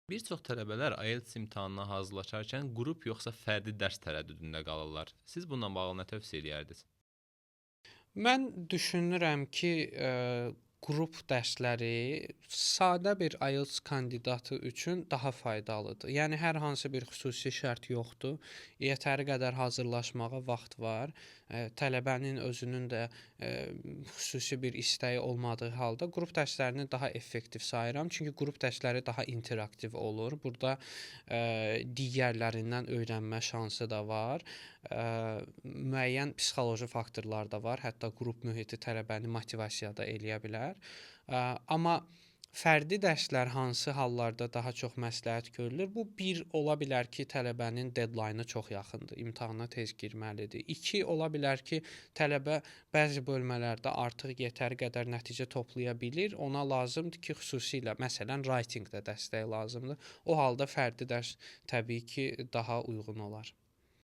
Bir çox tələbələr IELTS imtahanına hazırlaşarkən qrup yoxsa fərdi dərs tərəddüdündə qalırlar. Siz bununla bağlı nə tövsiyə eləyərdiniz? Mən düşünürəm ki, qrup dərsləri sadə bir IELTS kandidatı üçün daha faydalıdır. Yəni hər hansı bir xüsusi şərt yoxdur. Yetəri qədər hazırlaşmağa vaxt var. Tələbənin özünün də xüsusi bir istəyi olmadığı halda qrup dərslərini daha effektiv sayıram. Çünki qrup dərsləri daha interaktiv olur. Burada digərlərindən öyrənmə şansı da var. Müəyyən psixoloji faktorlar da var. Hətta qrup mühiti tələbəni motivasiya da eləyə bilər. Amma fərdi dərslər hansı hallarda daha çox məsləhət görülür? Bu bir ola bilər ki, tələbənin deadline-ı çox yaxındır, imtahana tez girməlidir. İki ola bilər ki, tələbə bəzi bölmələrdə artıq yetəri qədər nəticə toplaya bilir. Ona lazımdır ki, xüsusilə məsələn writing-də dəstək lazımdır. O halda fərdi dərs təbii ki, daha uyğun olar.